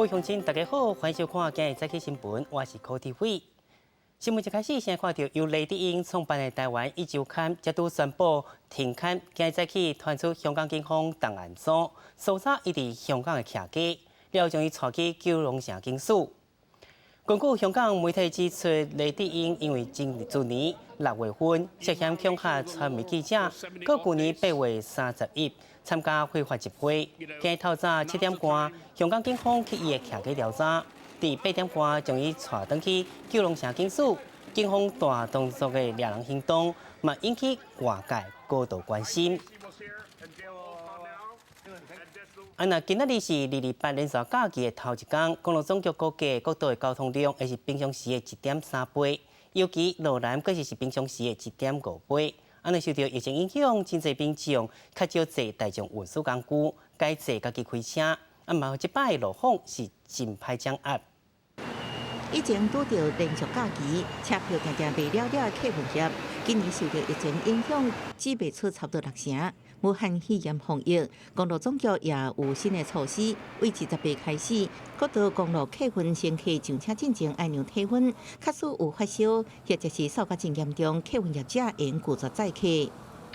各位鄉親，大家好，歡迎收看今日早起新聞，我是柯志輝。新聞一開始先看著由黎智英創辦的台灣壹週刊，才拄宣布停刊。今日早起傳出香港警方重案組搜查伊佇香港的徛家，了後將伊帶去九龍城警署。根據香港媒體指出，黎智英因為今年6月份涉嫌恐嚇傳媒記者，閣舊年8月31參加非法集會。今日透早7點半，香港警方去伊的徛家調查，佇8點半將伊帶轉去九龍城警署。警方大動作的掠人行動，嘛引起外界高度關心。啊，若今仔日是228連續假期的頭一工，公路總局估計國道的交通量會是平常時的1.3倍，尤其路南閣是平常時的1.5倍。啊，若受著疫情影響，真濟民眾較少坐大眾運輸工具，改坐家己開車。啊，嘛這擺的路況是真歹掌握。以前拄著連續假期，車票定定賣了了的客運業，今年受著疫情影響，只賣出差不多六成。武漢肺炎防疫，公路總局也有新的措施，為28開始，國道公路客運乘客上車進前愛量體溫，假使有發燒或者是嗽甲真嚴重，客運業者會用拒絕載客。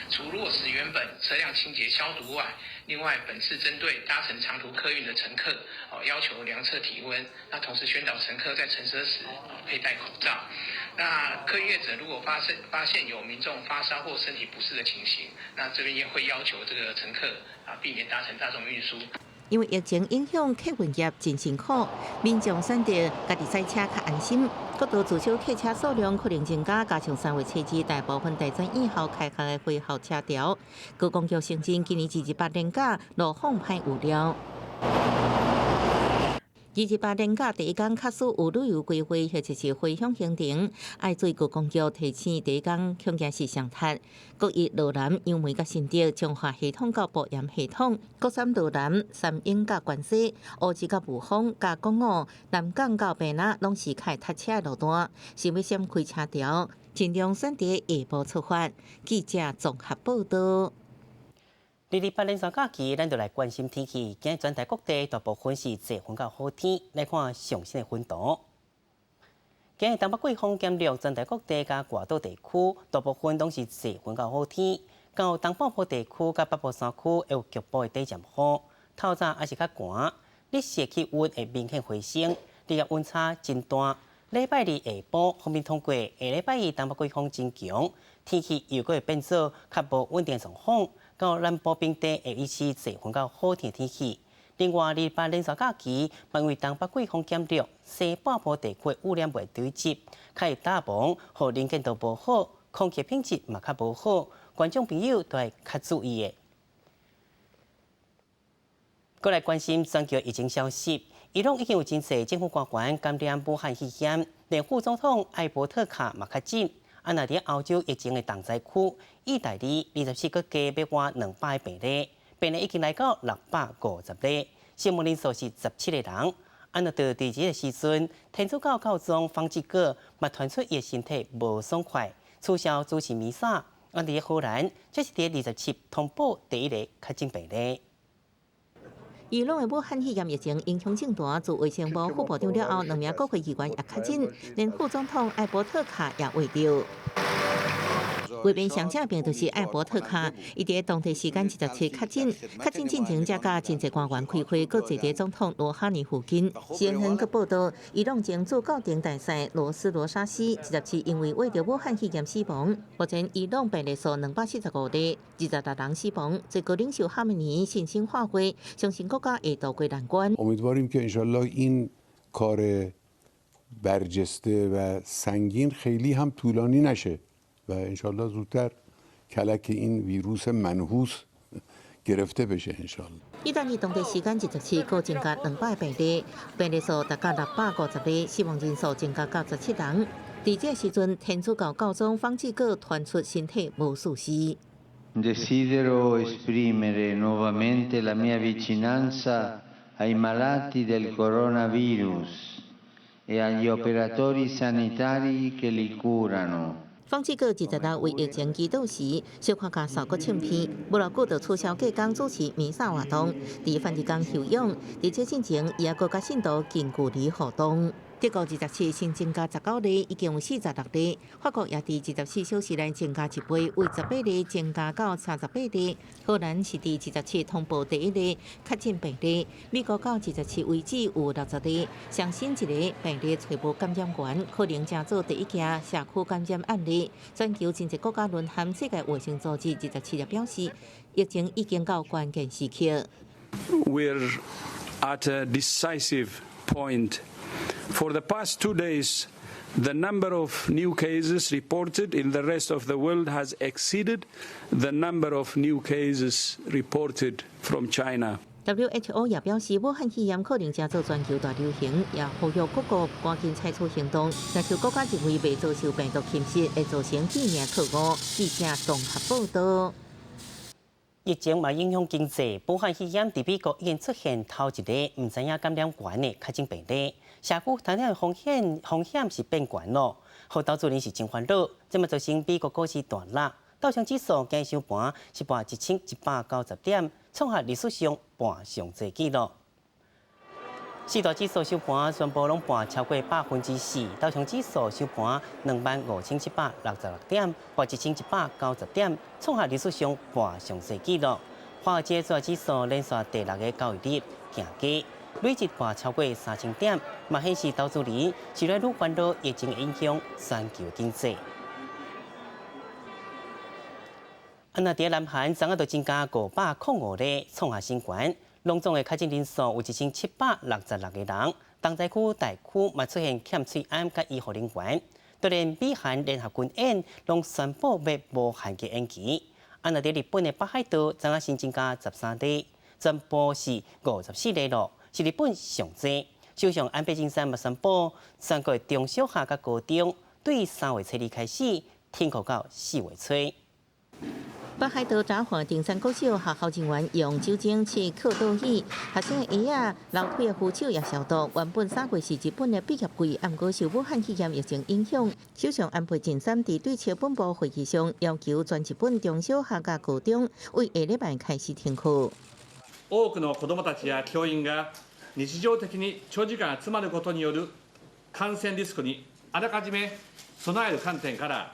除落實原本車輛清潔消毒外，另外本次針對搭乘長途客運的乘客，哦要求量測體溫，那同時宣導乘客在乘車時佩戴口罩。那客運業者如果發現有民眾發燒或身體不適的情形，那這邊也會要求這個乘客啊避免搭乘大眾運輸。因為疫情影響，客運業真辛苦，民眾選擇家己駛車較安心。國道自小客車數量可能增加，加上3月初2大部分大專院校開學的回校車潮，高公局承認今年228連假路況歹預料。二二八連假第一工，假使有旅遊規劃或者是回鄉行程，愛注意高公局提醒第一工恐驚是上塞。國一羅南、楊梅佮新竹、彰化系統到埔鹽系統，國三羅南、三鶯佮關西、烏石佮霧峰、佮港五、南港到屏東，攏是較會塞車的路段，想欲閃開車潮，盡量選擇下晡出發。記者綜合報道。二二八連續假期，咱就來關心天氣。今日全台各地大部分是濟雲佮好天，來看上新的雲圖。今日東北季風減弱，全台各地佮外島地區大部分攏是濟雲佮好天。到東半部地區佮北部山區會有局部的短暫雨。透早猶是較寒，日時氣溫會明顯回升，日夜溫差真大。禮拜二下晡鋒面通過，下禮拜一東北季風增強，天氣又閣會變做較無穩定狀況。到南部平地會維持濟雲佮好天天氣。另外，二八連續假期，因為東北季風減弱，西半部地區雨量袂堆積，較會打霧，予能見度無好，空氣品質嘛較無好，觀眾朋友都愛較注意的。閣來關心全球疫情消息，伊朗已經有真濟政府官員感染武漢肺炎，連副總統艾伯特卡嘛確診。啊，若佇歐洲疫情的重災區，意大利24閣加欲倚200個病例，病例已經來到650例，死亡人數是17個人。啊，若佇這個時陣，天主教教宗方濟各嘛傳出伊身體無爽快，取消主持彌撒。啊，佇荷蘭，這是佇27通報第一個確診病例。伊朗的武漢肺炎疫情影響正大，自衛生部副部長了後，兩名國會議員也確診，連副總統艾伯特卡也罹著。畫面上正邊就是艾伯特卡，伊佇當地時間27確診，確診進前才佮真濟官員開會，閣坐佇總統羅哈尼附近。CNN閣報道，伊朗前駐教廷大使羅斯羅沙西27因為罹著武漢肺炎死亡。目前伊朗病例數245例，26人死亡。最高領袖哈梅尼信心發話，相信國家會渡過難關。 امیدواریم که انشالله این کار برجسته و سنگین خیلی هم طولانی نشه و انشالله زودتر کلک این ویروس منحوس گرفته بشه انشالله. 意大利當地時間27閣增加200病例，病例數達到650例，死亡人數增加到17人。佇這時陣，天主教教宗方濟各傳出身體無舒適。 Desidero esprimere nuovamente la mia vicinanza ai malati del coronavirus e agli operatori sanitari che li curano. 梵蒂岡26為疫情祈禱時，小可共掃過唱片，無偌久就取消隔工主持彌撒活動，佇梵蒂岡休養。佇這進前，伊猶閣佮信徒近距離互動。德國27新增加19例，已經有46例。法國也佇24小時內增加一倍，為18例增加到38例。荷蘭是佇27通報第一例確診病例。美國到27為止有60例，上新一个病例揣無感染源，可能成做第一件社區感染案例。全球真濟國家淪陷，世界衛生組織27日表示，疫情已經到關鍵時刻。 We're at a decisive point. For the past 2 days, the number of new cases reported in the rest of the world has exceeded the number of new cases reported from China. WHO 也表示，武漢肺炎可能成做全球大流行，也呼籲各國趕緊採取行動。若是國家認為袂遭受病毒侵襲，會造成致命錯誤。記者綜合報道。疫情嘛影響經濟，武漢肺炎佇美國已經出現頭一个毋知影感染源的確診病例，社區傳染風險是變懸囉，予投資人是真煩惱，這嘛造成美國股市大落，道瓊指數今收盤是跋1190點，創下歷史上跋上濟紀錄。四大指數收盤全部攏跋超過4%，道瓊指數收盤25,766點，跋1190點，創下歷史上跋上濟紀錄。華爾街主要指數連續第六个交易日行低，累計跋超過3000點，嘛顯示投資人是愈來愈煩惱疫情影響全球經濟。啊，若佇南韓，昨昏就增加505例，創下新高。攏總的確診人數有1766個人，東在區大區嘛出現欠喙罨佮醫護人員，就連美韓聯合軍演攏宣布欲無限期延期。啊，若佇日本的北海道，昨昏新增加13例，全部是54例囉，是日本上濟。首相安倍晉三嘛宣布，全國中小學佮高中對3月初二開始停課到4月初。北海道札幌町山國小學校人員用酒精拭課桌椅，學生的鞋仔、樓梯的扶手也消毒。原本3月是日本的畢業季，毋過受武漢肺炎疫情影響，首相安倍晉三佇對策本部會議上要求全日本中小學佮高中為下禮拜開始停課。多くの子どもたちや教員が日常的に長時間集まることによる感染リスクにあらかじめ備える観点から、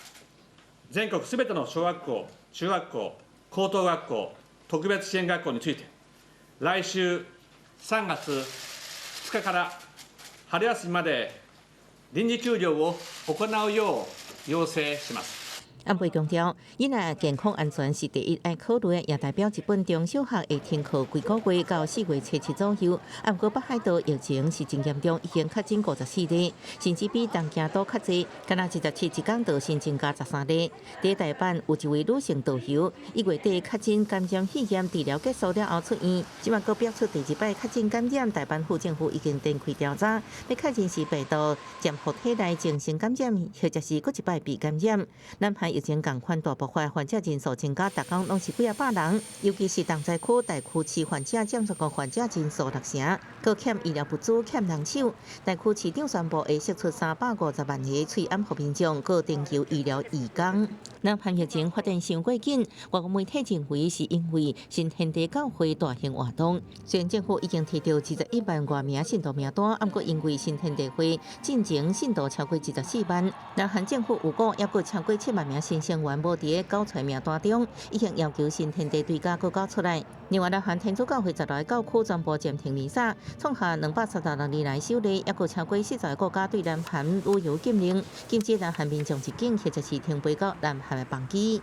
全国すべての小学校、中学校、高等学校、特別支援学校について、来週3月2日から春休みまで臨時休業を行うよう要請します。安倍強調，囡仔健康安全是第一愛考慮的，也代表日本中小學會停課幾個月到4月初7左右。毋過北海道疫情是真嚴重，已經確診54例，甚至比東京都較濟。敢若27一工就新增加13例。佇大阪有一位女性導遊，1月底確診感染肺炎，治療結束了後出院，這擺閣爆出第二擺確診感染，大阪府政府已經展開調查，欲確認是病毒潛伏體內重新感染，或者是閣一擺被感染。南韓疫情仝款大爆發，患者人數增加，逐工攏是幾仔百人，尤其是東在區大區市患者佔全國患者人數六成，閣欠醫療物資、欠人手。大區市長宣布會釋出350萬个喙罨予民眾，閣徵求醫療義工。南韓疫情發展傷過緊，外國媒體認為是因為新天地教會大型活動。雖然政府已經提著21萬外名信徒名單，毋過因為新天地會進前信徒超過24萬，南韓政府預估猶閣超過7萬名新成員無佇個繳出名單中，已經要求新天地對家閣交出來。另外，南韓天主教會16个教區全部暫停彌撒，創下236年來首例，猶閣超過40個國家對南韓旅遊禁令，禁止南韓民眾入境或者是停飛到南韓的班機。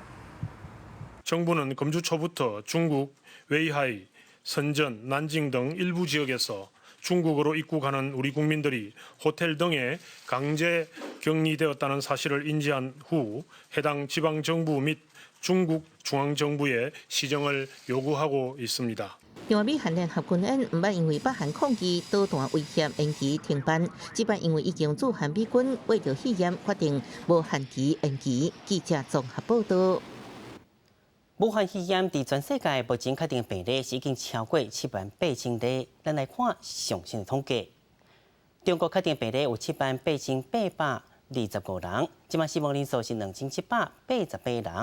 정부는 금주 초부터 중국 웨이하이, 선전, 난징 등 일부 지역에서 중국으로 입국하는 우리 국민들이 호텔 등에 강제 격리되었다는 사실을 인지한 후 해당 지방 정부 및 중국 중앙정부에 시정을 요구하고 있습니다. 另外，美韓聯合軍演毋捌因為北韓抗議導彈威脅延期停辦，這擺因為已經駐韓美軍為著肺炎，決定無限期延期。記者綜合報道。武漢肺炎佇全世界目前確定病例是已經超過7萬8千例。咱來看上新的統計，中國確定病例有25人，這馬死亡人數是2788人。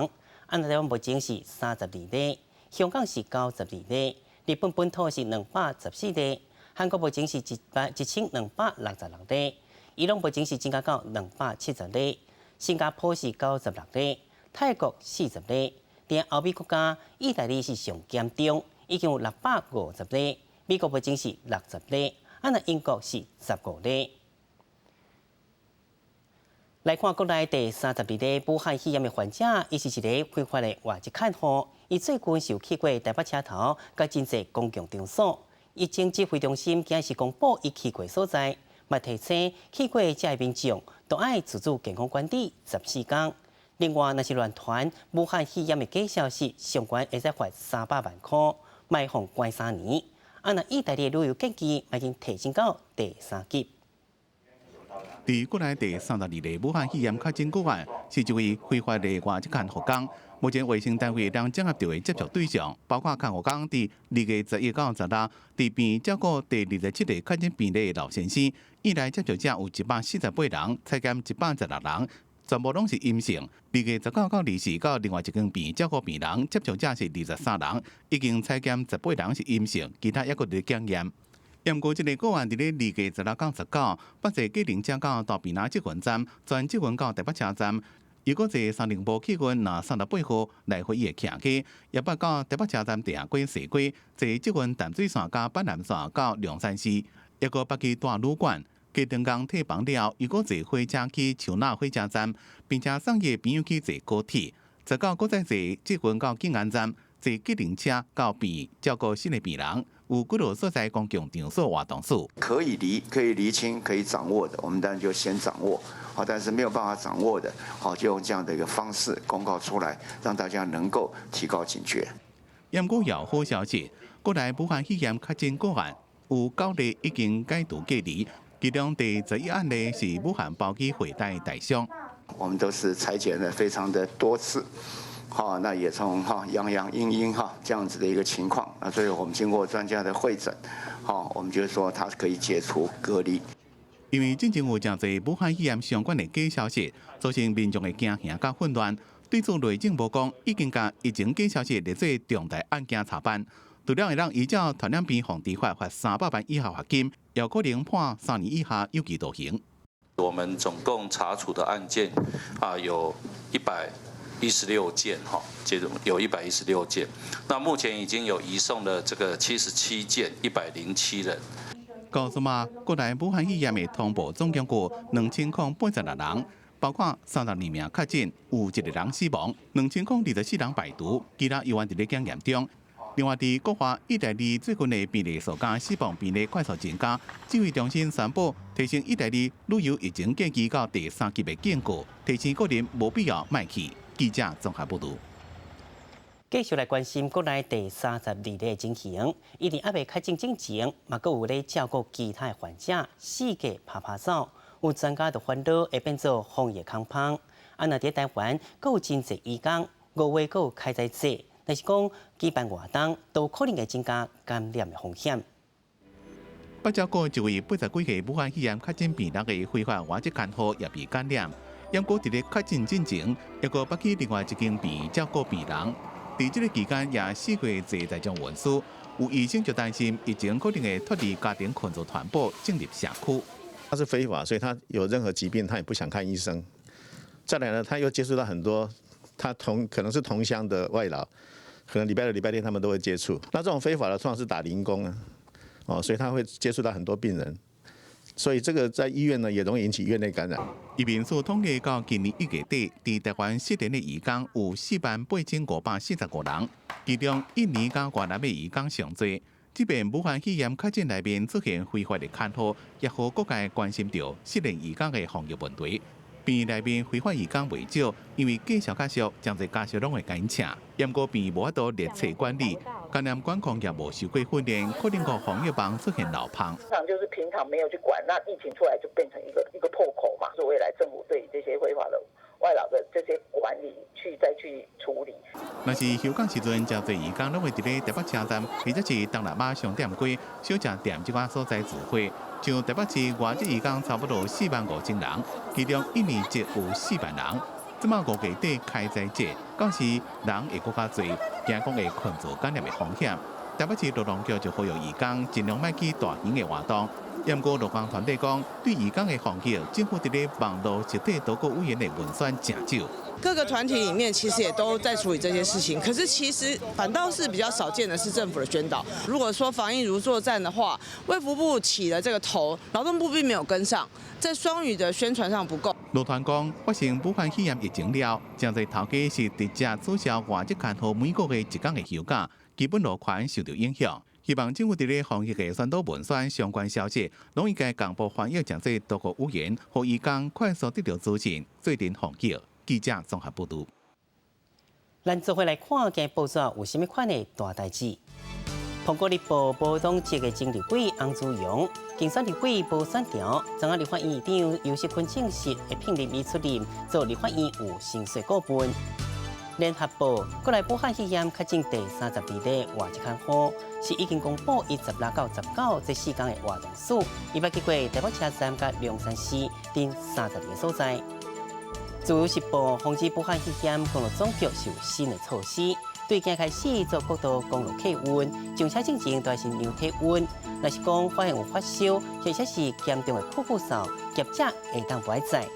啊，台灣目前是32例，香港是92例，日本本土是214例，韓國目前是1266例，伊朗目前是增加到270例，新加坡是96例，泰國40例。佇歐美國家，意大利是上嚴重，已經有650例，美國目前是60例，啊，若英國是15例。來看國內第32例武漢肺炎的患者，伊是一个非法的外籍看護，伊最近是有去過台北車頭，佮真濟公共場所。疫情指揮中心今日是公布伊去過所在，嘛提醒去過遮的民眾都愛自主健康管理14天。另外，若是亂傳武漢肺炎的假消息，上懸會使罰300萬箍，嘛會予關3年。啊，若意大利旅遊建議已經提升到第三級。佇國內第三十二例武漢肺炎確診個案，是一位非法的外籍看護工。目前衛生單位將整合著的接觸對象，包括看護工佇2月11到16，佇病院照顧第27例確診病例的老先生，以來接觸者有148人，採檢116人，全部攏是陰性。2月19到24到另外一間病院照顧病人，接觸者是23人，已經採檢18人是陰性，其他猶閣佇咧檢驗。毋過，這个個案佇咧2月16到19，北坐計程車到大坪林捷運站，轉捷運到台北車站，又閣坐三重埔客運若38號來回伊的徛家，也捌到台北車站地下街踅街，坐捷運淡水線佮板南線到龍山寺，猶閣捌去蹛旅館，隔兩工退房了，又閣坐火車去樹林火車站，並且送伊的朋友去坐高鐵，19閣再坐捷運到景安站，坐計程車到病院照顧新的病人。有幾落所在公共場所活動史，可以釐清、可以掌握的，我們當然就先掌握。好，但是沒有辦法掌握的，好，就用這樣的一個方式公告出來，讓大家能夠提高警覺。毋過有好消息，國內武漢肺炎確診個案有9例已經解除隔離，其中第11案例是武漢包機回台台商。我們都是採檢了非常的多次。好，那也從哈陽陽陰陰哈這樣子的一個情況，那最後我們經過專家的會診，好，我們就說他可以解除隔離。因為進前有誠濟武漢肺炎相關的假消息，造成民眾的驚嚇佮混亂。對此，內政部講已經共疫情假消息列做重大案件查辦，除了會當依照傳染病防治法罰300萬以下罰金，也可能判3年以下有期徒刑。我們總共查處的案件啊，有116件哈，這種有一百一十六件。那目前已經有移送了這個77件，107人。告訴嘛，國內武漢肺炎的通報總共有2086人，包括32名確診，有一個人死亡，2024人排除，其他猶原佇咧檢驗中。另外，佇國外意大利最近的病例數佮死亡病例快速增加，指揮中心宣布提升意大利旅遊疫情建議到第三級的警告，提醒國人無必要莫去。記者綜合報導。繼續來關心國內第三十二例情形，伊佇猶未確診之前，嘛閣有咧照顧其他患者，四界趴趴走。有專家就煩惱會變做防疫空縫。啊，若佇台灣，閣有真濟移工，5月閣有開齋節，若是講舉辦活動，都可能會增加感染的風險。北照顧一位80幾歲武漢肺炎確診病人的非法外籍看護也被感染。毋過佇咧確診進前，猶閣捌去另外一間病院照顧病人。佇這个期間也試過坐大眾運輸，有醫生就擔心疫情可能會脫離家庭群組傳播，進入社區。他是非法，所以他有任何疾病，他也不想看醫生。再來呢，他又接觸到很多他同可能是同鄉的外勞，可能禮拜六、禮拜天他們都會接觸。那這種非法的通常是打零工啊，哦，所以他會接觸到很多病人。所以這個在醫院呢，也容易引起院內感染。移民署統計到今年1月底，佇台灣失聯的移工有48,545人，其中印尼佮越南的移工上濟。這遍武漢肺炎確診內面出現非法的看護，也予各界關心著失聯移工的防疫問題。病院內面非法移工袂少，因為價數較俗，誠濟家屬攏會共𪜶請。毋過病院無法度列冊管理，感染管控也無受過訓練，可能予防疫網出現漏縫。通常就是平常沒有去管，那疫情出來就變成一個一個破口嘛。是未來政府對這些非法的外勞的這些管理去再去處理。若是休假時陣，誠濟移工攏會佇咧台北車站或者是東南亞商店街、小食店這款所在聚會。像台北市外籍移工差不多4萬5千人，其中印尼籍有4萬人。這馬5月底開齋節，到時人會閣較濟，驚講會群組感染的風險。台北市勞動局就呼籲移工盡量莫去大型的活動。毋過勞工團體講，對移工的防疫，政府佇咧網路實體多國語言的文宣誠少。各個團體裡面其實也都在處理這些事情，可是其實反倒是比較少見的是政府的宣導。如果說防疫如作戰的話，衛福部起了這個頭，勞動部並沒有跟上，在雙語的宣傳上不夠。勞團講，發生武漢肺炎疫情了，誠濟頭家是直接取消外籍牽予每個月一工的休假，基本勞權受到影響。希望政府佇咧防疫的宣導文宣相關消息，攏應該同步翻譯成做多國語言，予移工快速得著資訊，做陣防疫。記者綜合報導。咱做伙來看，今報紙有啥物款的大代誌？蘋果日報無黨籍的前立委翁子陽，競選立委無選著，昨昏立法院院長游錫堃證實會聘任伊出任做立法院有薪水顧問。聯合報閣來武漢肺炎確診第32例外籍看護，是已經公布伊16到19這四工的活動史，伊捌去過台北車站佮龍山寺等32個所在。自由時報防止武漢肺炎公路總局是有新的措施，對今開始做國道公路客運，上車進前都愛先量體溫，若是講發現有發燒或者是嚴重的咳咳嗽，業者會當無愛載。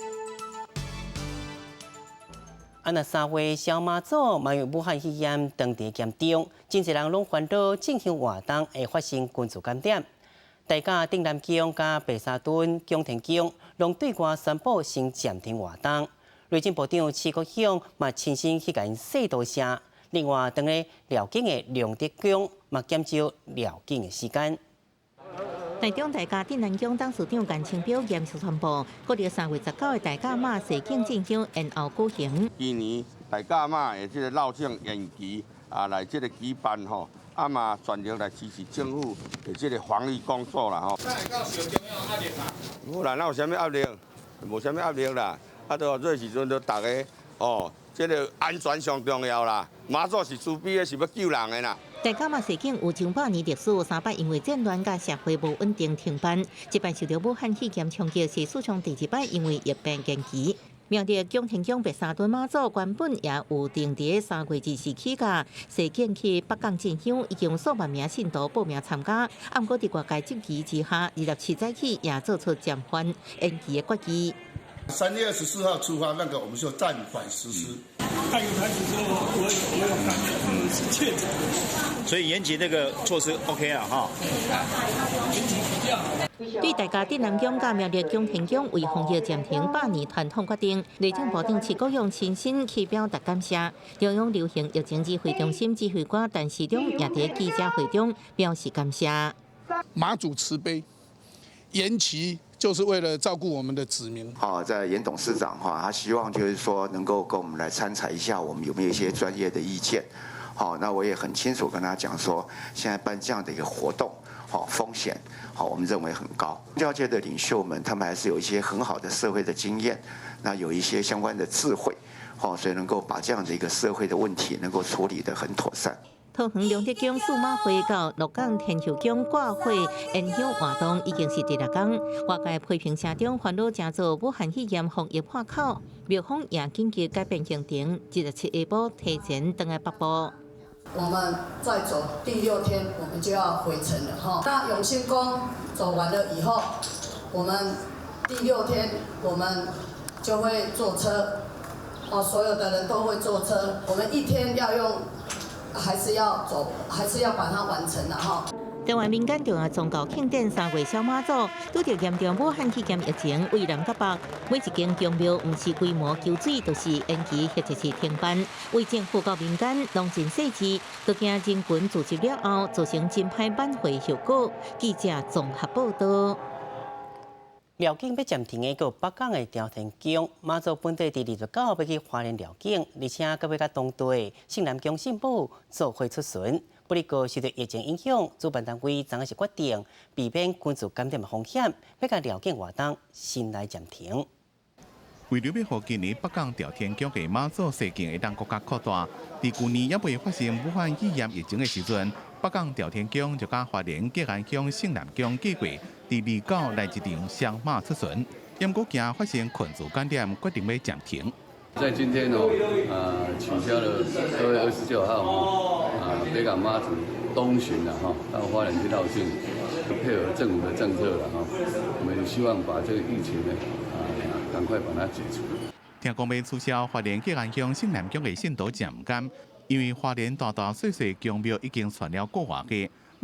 啊，若三月小媽祖嘛有武漢肺炎當地嚴重，真濟人攏煩惱進香活動會發生群聚感染。大甲鎮瀾宮佮白沙屯蔣天宮攏對外宣布先暫停活動。內政部長徐國勇嘛親身去共𪜶說多謝。另外，當咧寮境的龍德宮嘛減少寮境的時間。台中大甲鎮瀾宮董事長顏清標嚴肅宣布，國曆3月19的大甲媽社境進香延後舉行。今年大甲媽的這個繞境延期啊，來這個舉辦吼，啊嘛全力來支持政府的這個防疫工作啦吼。無啦，哪有啥物壓力？無啥物壓力啦。啊，都這時陣都逐家哦，這個安全上重要啦。媽祖是慈悲的，是欲救人的啦。大甲媽社境有上百年歷史，三擺因為戰亂佮社會無穩定停辦，這擺受著武漢肺炎衝擊，是史上第二擺因為疫變延期。苗栗蔣天宮白沙屯媽祖原本也有定佇3月24起價，社境去北港進香，已經有數萬名信徒報名參加。毋過佇外界質疑之下，27早起也做出暫緩延期的決議。3月24號出發，那個我們就暫緩實施。看有開始之後，我有感覺是確診，所以延期這個措施 OK 啦，哈。延期比較好。對大甲鎮瀾宮佮苗栗蔣天宮為防疫暫停百年傳統決定，內政部長徐國勇親身去表達感謝。中央流行疫情指揮中心指揮官陳時中也佇記者會中表示感謝。媽祖慈悲，延期就是為了照顧我們的子民。好，在嚴董事長哈，他希望就是說能夠跟我們來參採一下，我們有沒有一些專業的意見。好，那我也很清楚跟他講說，現在辦這樣的一個活動，好風險，好我們認為很高。教界的領袖們，他們還是有一些很好的社會的經驗，那有一些相關的智慧，好，所以能夠把這樣的一個社會的問題能夠處理得很妥善。桃園龍德宮四媽會到鹿港天后宮掛火延香活動已經是第六工，外界批評聲中煩惱成做武漢肺炎防疫破口，廟方也緊急改變行程，27下晡提前轉來北部。我們再走第六天，我們就要回程了哈。那永興宮走完了以後，我們第六天我們就會坐車，哦，所有的人都會坐車。我們一天要用，還是要走，還是要把它完成了哈。台灣民間重要宗教慶典三月小媽祖，拄著嚴重武漢肺炎疫情，對南佮北每一間宮廟，毋是規模求水，就是延期或者是停辦。對政府到民間攏真細緻，都驚人群聚集了後，造成真歹挽回效果。記者綜合報導。寮境欲暫停的，閣有北港的朝天宮，媽祖本底佇29欲去花蓮寮境，而且閣欲佮當地聖南宮聖母做伙出巡。不過受著疫情影響，主辦單位昨昏是決定避免群聚感染的風險，欲共寮境活動先來暫停。為了欲予今年北港朝天宮的媽祖世境會當閣較擴大，佇舊年猶未發生武漢肺炎疫情的時陣，北港朝天宮就佮花蓮吉安鄉勝南宮計劃佇29來一場雙媽出巡，毋過驚發生群聚感染，決定欲暫停。在今天哦，取消了2月29號啊，北港媽祖東巡了哈，到花蓮去繞境，配合政府的政策了哈，我們希望把這個疫情呢，啊，趕快把它解除。聽講欲取消花蓮吉安鄉勝南宮的信徒誠毋甘，因為花蓮大大細細宮廟已經傳了個外個，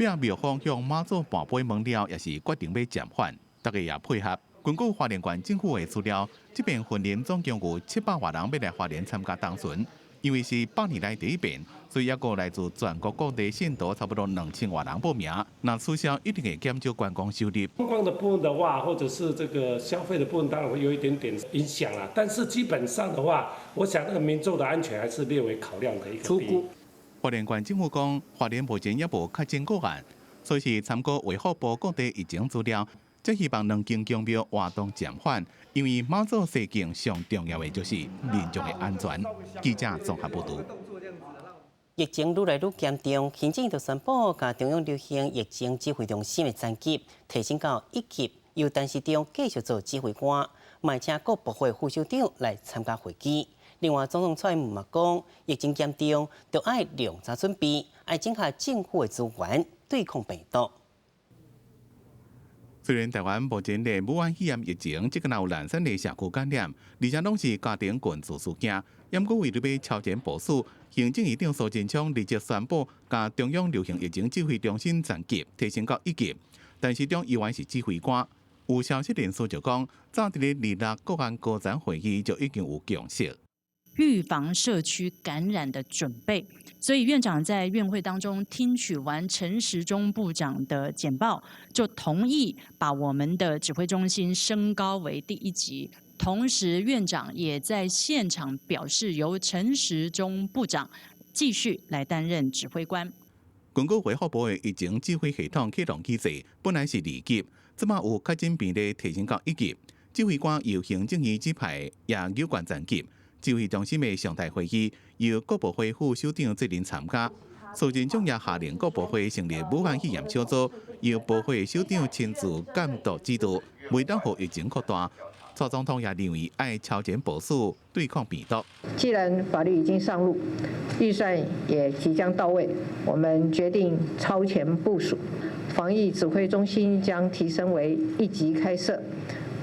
廟廟方向媽祖跋杯問了，也是決定欲暫緩，大家也配合。根據花蓮縣政府的資料，這遍雲林總共有700外人欲來花蓮參加東巡，因為是100年來第一遍，所以猶閣來自全國各地信徒差不多2000外人報名。若取消一定會減少觀光收入。觀光的部分的話，或者是這個消費的部分，當然會有一點點影響啦。但是基本上的話，我想那個民眾的安全還是列為考量的一個。花蓮縣政府講，花蓮目前猶無確診個案，所以是參考衛福部各地疫情資料。才希望兩間宮廟活動暫緩，因為媽祖世境上重要的就是民眾的安全。記者綜合報導。疫情愈來愈嚴重，行政就宣布共中央流行疫情指揮中心的層級提升到一級，由陳時中繼續做指揮官，嘛請各部會副首長來參加會議。另外，總統蔡英文嘛講，疫情嚴重，著愛量早準備，愛整合政府的資源，對抗病毒。雖然台灣目前的武漢肺炎疫情，這個有零散的社區感染，而且攏是家庭群聚事件。毋過為著欲超前部署，行政院長蘇貞昌立即宣布，共中央流行疫情指揮中心層級提升到一級，陳時中猶原是指揮官。有消息人士就講，早佇咧26國安高層會議就已經有共識。預防社區感染的準備，所以院長在院會當中聽取完陳時中部長的簡報，就同意把我們的指揮中心升高為第一級。同時，院長也在現場表示，由陳時中部長繼續來擔任指揮官。根據衛福部的疫情指揮系統啟動機制，本來是二級，這馬有確診病例提升到一級，指揮官由行政院指派，也有關層級。指揮中心的常態會議由各部會副首長責任參加。蘇貞昌也下令各部會成立武漢肺炎小組，由部會首長親自監督指導，袂當予疫情擴大。蔡總統也認為愛超前部署對抗病毒。既然法律已經上路，預算也即將到位，我們決定超前部署，防疫指揮中心將提升為一級開設。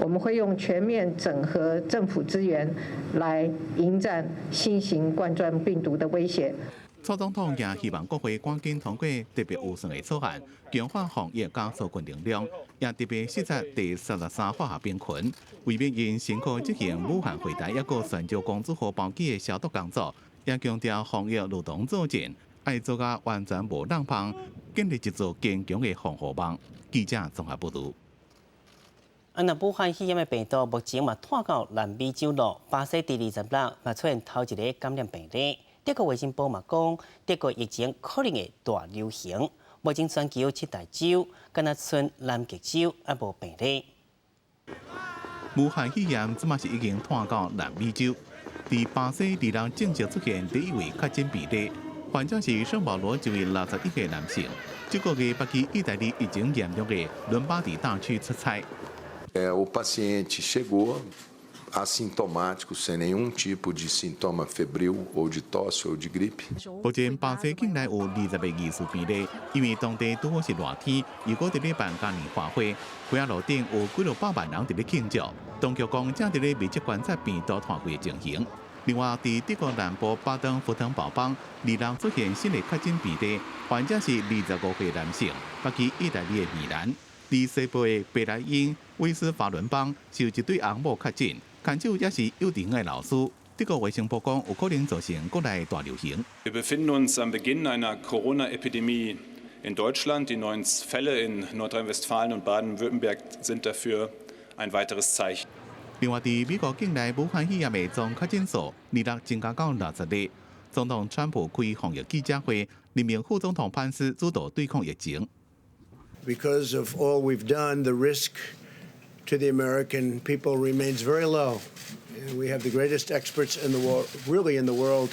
我們會用全面整合政府資源，來迎戰新型冠狀病毒的威脅。蔡總統也希望國會趕緊通過特別預算的草案，強化防疫佮紓困能量，也特別視察第33化學兵群，為免𪜶辛苦執行武漢會台猶閣泉州公主號包機的消毒工作，也強調防疫如同作戰，愛做甲完全無漏縫，建立一座堅強的防護網。記者綜合報導。啊，若武漢肺炎的病毒目前嘛湠到南美洲囉，巴西佇26嘛出現頭一個感染病例。德國衛生部嘛講，德國疫情可能會大流行。目前全球七大洲，敢若賰南極洲猶無病例。武漢肺炎這馬是已經湠到南美洲，佇巴西26正式出現第一位確診病例，患者是聖保羅一位61歲男性，這個月捌去意大利疫情嚴重的倫巴底大區出差。 O paciente chegou assintomático, sem nenhum tipo de sintoma febril ou de tosse ou de gripe。目前巴西境內有20個疑似病例，因為當地拄好是熱天，又閣佇咧辦嘉年華會，街仔路頂有幾落百萬人佇咧慶祝。當局講正佇咧密切觀察病毒傳開的情形。另外，佇德國南部巴登符騰堡邦，26出現新的確診病例，患者是25歲男性，捌去意大利的米蘭。佇西部的白萊茵威斯法倫邦是一對翁某確診，牽手也是幼稚園的老師。德國衛生部講，有可能造成國內大流行。 Wir befinden uns am Beginn einer Corona-Epidemie in Deutschland. Die neuen Fälle in Nordrhein-Westfalen und Baden-Württemberg sind dafür ein weiteres Zeichen. 另外，佇美國境內武漢肺炎的總確診數，26增加到60例。總統川普開防疫記者會，任命副總統潘斯主導對抗疫情。 Because of all we've done, the risk to the American people remains very low. And we have the greatest experts in the world, really in the world,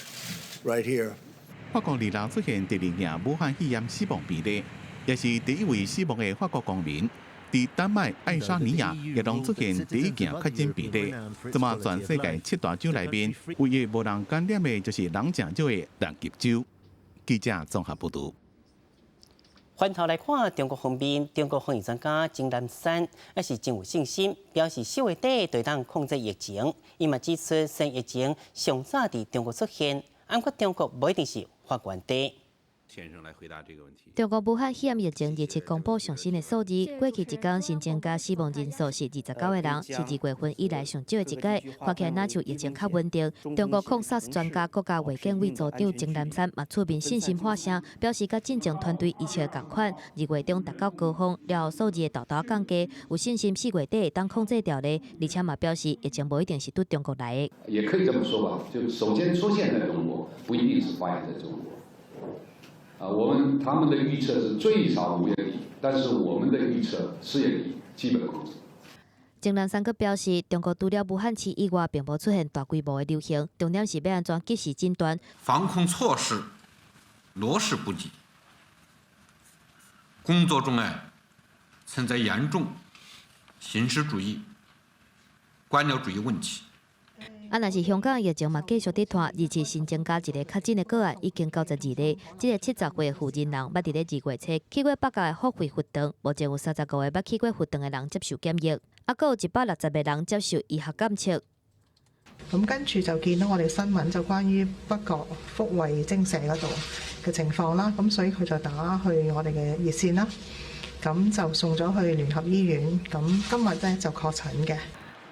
right here. 法國二六出現第二件武漢肺炎死亡病例，也是第一位死亡的法國公民。佇丹麥、愛沙尼亞也攏出現第一件確診病例。這馬全世界七大洲內面，唯一無人感染的，就是人誠少的南極洲。記者綜合報導。環頭來看，中國方面，中國防疫專家鍾南山也是真有信心，表示4月底就會當控制疫情。伊嘛指出，雖然疫情上早佇中國出現，毋過中國無一定是發源地。先生來回答這個問題。中國武漢肺炎疫情日七公布上新的數字，過去一工新增加死亡人數是29個人，是2月份以來上少的一擺，看起來若像疫情較穩定。中國控 SARS 專家國家衛健委組長鍾南山嘛出面信心喊聲，表示佮進前團隊預測仝款，2月中達到高峰，了後數字會沓沓降低，有信心4月底會當控制牢咧。而且嘛表示，疫情無一定是對中國來的。也可以這麼說吧，就首先出現在中國，不一定是發源在中國。啊，我們他們的預測是最少5月底，但是我們的預測4月底基本控制。鍾南山閣表示，中國除了武漢市以外，並無出現大規模的流行，重點是欲按怎及時診斷。防控措施落實不力，工作中啊存在嚴重形式主義、官僚主義問題。啊，若是香港疫情嘛繼續佇拖，二七新增加一個確診的個案，已經92例。這個70歲的負責人捌佇咧2月初去過北角的福慧佛堂，目前有35個捌去過佛堂的人接受檢疫，啊，閣有160個人接受醫學檢測。咁跟住就見到我哋新聞就關於北角福慧精舍嗰度嘅情況啦，咁所以佢就打去我哋嘅熱線啦，咁就送咗去聯合醫院，咁今日咧就確診嘅。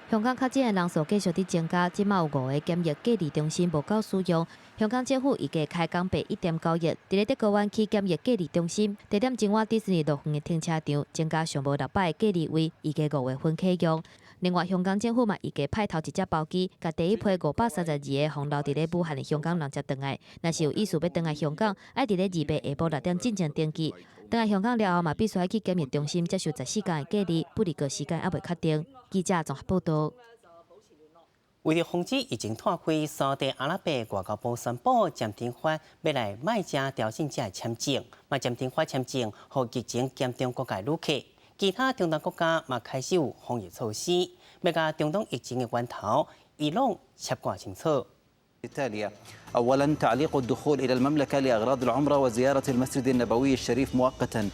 香港確診的人數繼續佇增加，這馬有五个檢疫隔離中心無夠使用。香港政府預計開工8/9日，佇咧竹篙灣起檢疫隔離中心，地點前往迪士尼樂園的停車場，增加上無600个隔離位，預計5月份啟用。另外，香港政府嘛預計派頭一隻包機，共第一批532个予留佇咧武漢的香港人接轉來。若是有意思欲轉來香港，愛佇咧28下晡6點進前登記。轉來香港了後，嘛必須愛去檢疫中心接受14天的隔離，不過時間猶未確定。記者綜合報道。為著防止疫情拖開，沙地阿拉伯外交部宣布暫停發欲來麥加朝聖者的簽證，嘛暫停發簽證予疫情嚴重國家旅客。其他中東國家嘛開始有防疫措施，欲共中東疫情的源頭伊朗切割清楚。 التالية أولا تعليق الدخول إلى المملكة لأغراض العمرة وزيارة المسجد النبوي الشريف مؤقتا。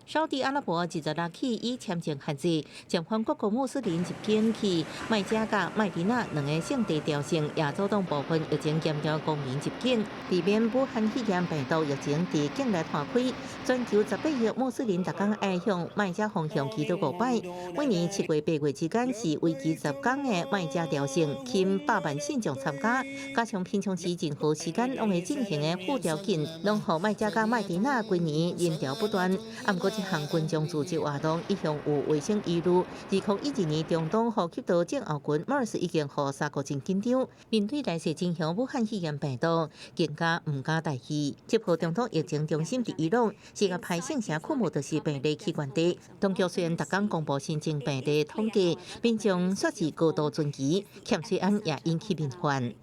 沙地阿拉伯26起以簽證限制，暫緩各國穆斯林入境去麥加佮麥地那兩個聖地朝聖，也阻擋部分疫情嚴重公民入境，避免武漢肺炎病毒疫情佇境內拖開。全球18億穆斯林逐工愛向麥加方向祈禱五擺，每年7月8月之間是為期10工的麥加朝聖，吸引百萬信眾參加。加上平常時任何時間攏會進行的附條件，攏予麥加佮麥地那規年人潮不斷。啊，毋過這項群眾組織活動一向有衛生疑慮。2012年中東呼吸道症候群 MERS 已經予三國真緊張，面對來勢真兇武漢肺炎病毒，更加毋敢大意。這波中東疫情中心佇伊朗，什葉派聖城庫姆就是病例起源地。當局雖然逐工公布新增病例統計，民眾煞是高度存疑，欠稅案也引起民怨。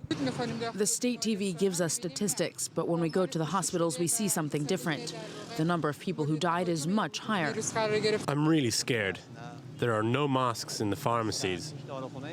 The state TV gives us statistics, but when we go to the hospitals, we see something different. The number of people who died is much higher. I'm really scared. There are no masks in the pharmacies.